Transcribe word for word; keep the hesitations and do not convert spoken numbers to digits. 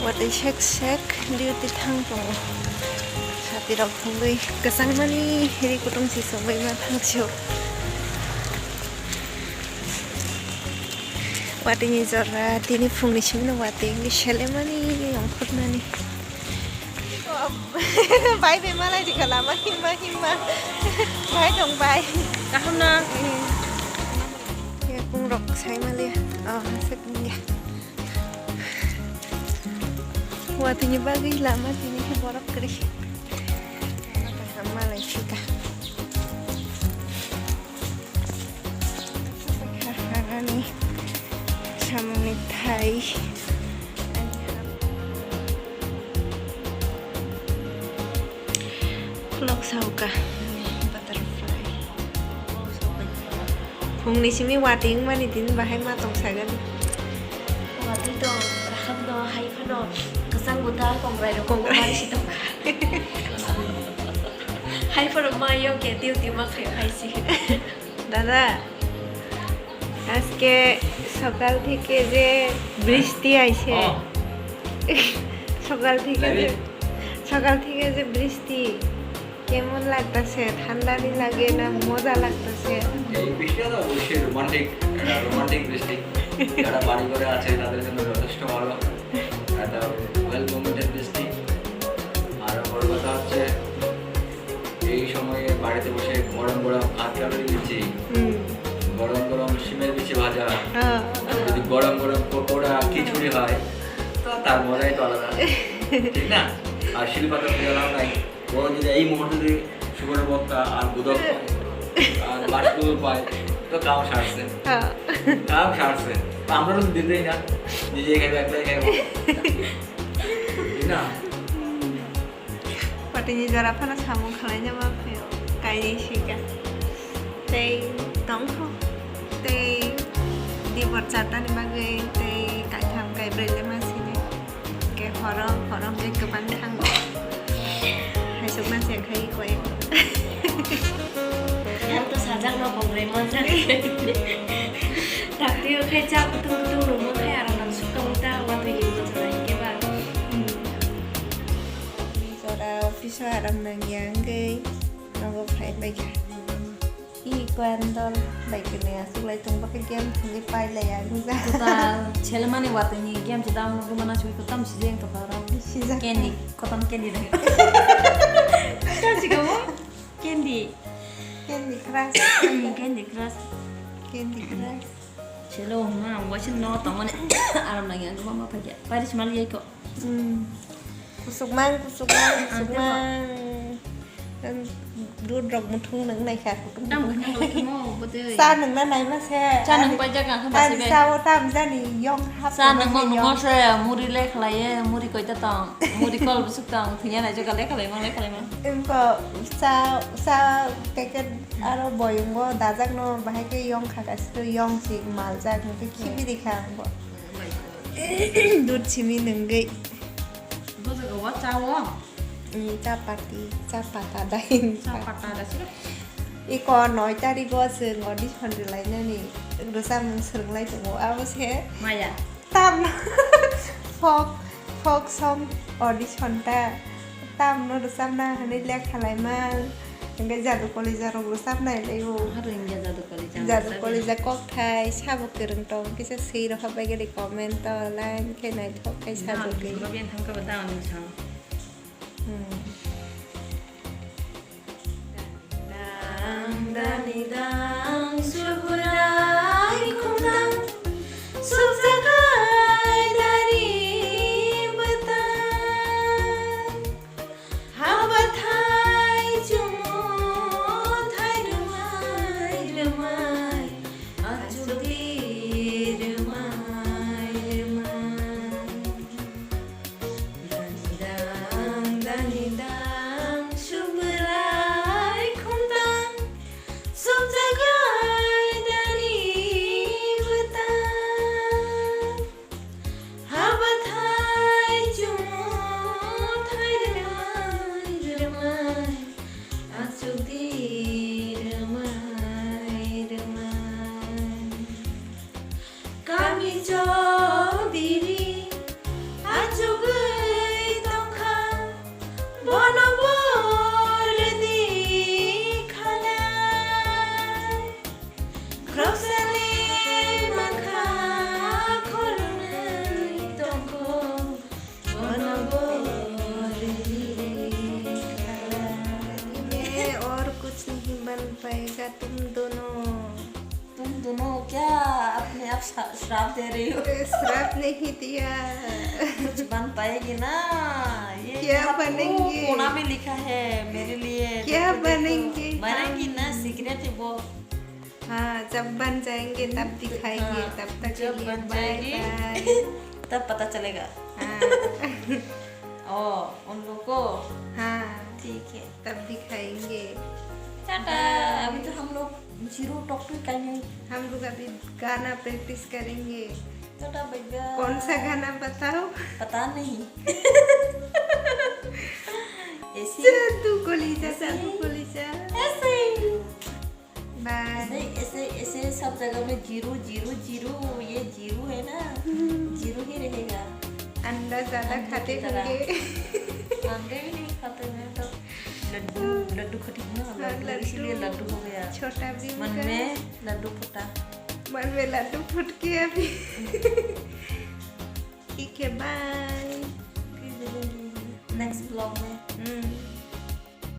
Watwi sek sek duty thang tongo. Sati rok phungwi kwchangmani ri kutung si chumui ma thang sio. Watwi ni jora tini phungni simi no watwi wngwi selemani ongkhornani. Bai bai malai di kala ma himma himma. Bai tong bai. Kaham na? Ya kung rok sai mali. Oh, sek ya. Watwi ni bagwi lama tini khe borok kwrwi. Malai sika. Ani samungni thai. Khulok sauka. Butterfly. Phungni simi watwi wngmani tini bahai ma tong sagani. Watwi tong, rakham no, hai phano kwchang buta kongrai rok kongrai si tong. Hai phano ma yo ke duty ma khai hai si. দাদা, আজকে সকাল থেকে যে বৃষ্টি আইছে, ও। সকাল থেকে যে, লাইভে? সকাল থেকে যে বৃষ্টি, কেমন লাগতাছে? ঠান্ডা নি লাগে না মজা লাগতাছে? এই বৃষ্টিটা তো অবশ্যই রোমান্টিক, একটা রোমান্টিক বৃষ্টি। যারা বাড়ি ঘরে আছে তাদের জন্য যথেষ্ট ভালো। একটা ওয়েল মোমেন্টেড বৃষ্টি। আর বড় কথা হচ্ছে এই সময়ে বাড়িতে বসে গরম গরম আতকাবেরি বিচি, হুম। গরম গরম শিমের বিচি ভাজা, হ্যাঁ। যদি গরম গরম পকোড়া, খিচুড়ি হয়, তো তার মজাই তো আলাদা, ঠিক না? আর শিলপাতা পেলাম নাই, ও যদি এই মুহূর্তে যদি শুকনো ভর্তা আর গুদক পায়, আর বাসগুলো পায়, তো কাম সারছে। হ্যাঁ। কাম সারছে। তো আমরা তো দিতেই না, নিজে খাইবো, একলাই খাইবো। ঠিক না? Watwi ni jora phano samung khwlaina ma phaio, kainwi sika. Tei tongkho, tei dibor chartani bagwi tei kaitham kaibrwi le ma sini. Ke horo, horo hwnkhe kwbang thango. Haisuk ma se khai koi. Yang to sajak no kongrai ma jak. Takti o khai cha kutung kutung rwma khai aram aram suk tong ta watwi ni jora hwnkhe ba. Jora office o aram nangya wngwi nogo phai paikha. I Ecuador bai kwnwi aswk lai tong, bakhe game thwngwi pai laiya, buja. Total, selemani watwi ni game se download rwmana swi, kotom sijeng tongkha oro. Sijak. Candy, kotom candy dai. Kachi kamo? Candy. Candy Crush. Candy Crush. Candy Crush. Selo huma, wasin no tongmani aram nangya, guma ma paja. Paris mal yai ko. Hmm. Kusukmang, kusukmang, kusukmang. Dud rok muthung nang nai kha kutung. Tamo khe nang tamo bodoi. Cha nang na nai ma se. Cha nang pai jaga khe ba se be. Cha o tam jani yong hap. Cha nang mo mo se muri le khlai ye, muri koi ta tong. Muri kol busuk tong. Thinya nai jaga le khlai ma le khlai ma. Em ko cha cha packet aro boyungo dajak no bahai ke yong kha ka situ yong si mal jak no ke khibi di kha ang bo. Dud simi nungwi. Bujak o cha o. Ni cha pati, cha pata dai. Cha pata da siro. Iko noi tarigo chwng audition rwlainani rwchapmung swrwnglai tongo. Abo se Maya. Tam folk, folk song audition ta. Tamno rwchapna hwnwi lekha laimang. Hwnkhe Jadu Kalija rok rwchap nai lai o. Aro hwnkhe Jadu Kalija Jadu rwchap Kalija ya. Kokthai sabo kwrwng tong kisa swi rohor bai gari comment o line khe naithok khai sabo Dang, khe. Babi ang thangkha ba dang ang sang. Hmm. Dang, dani dang, subrai khumdang, subjagai dari bwtang. Habathai chumo thai rwmai rwmai, achukdi rwmai rwmai. Dani dang, dani dang, subrai khumdang, subjagai श्राप दे रही हो। श्राप नहीं दिया। कुछ बन पाएगी ना? ये क्या बनेंगे? कोना में लिखा है मेरे लिए। क्या बनेंगे? बनेंगी ना, सीक्रेट है वो। हाँ, जब बन जाएंगे तब दिखाएंगे। हाँ, तब तक के लिए बाय बाय। तब पता चलेगा। हाँ। ओ, उन लोग को। हाँ। ठीक है। तब दिखाएंगे। टाटा। बाय। अभी तो हम लोग जीरो टॉक टू करेंगे। हम लोग अभी गाना प्रैक्टिस करेंगे। Tata bye bye. कौन सा गाना बताओ? पता नहीं। ऐसे ही। जादू कलेजा, ऐसे ही। जादू कलेजा। ऐसे ही। बाय। ऐसे, ऐसे, ऐसे सब जगह में जीरो, जीरो, जीरो, ये जीरो है ना, हम्म। जीरो ही रहेगा। अंडा ज्यादा अंडे खाते की तरह। होंगे। अंडे भी नहीं खाते मैं तो। लड्डू, लड्डू खटी ना, हाँ, लड्डू, लड्डू। इसीलिए लड्डू हो गया। छोटा भीम मन का। में लड्डू फूटा। मन में लड्डू फूट के अभी। ठीक है, बाय। फिर मिलेंगे नेक्स्ट व्लॉग में। हम्म।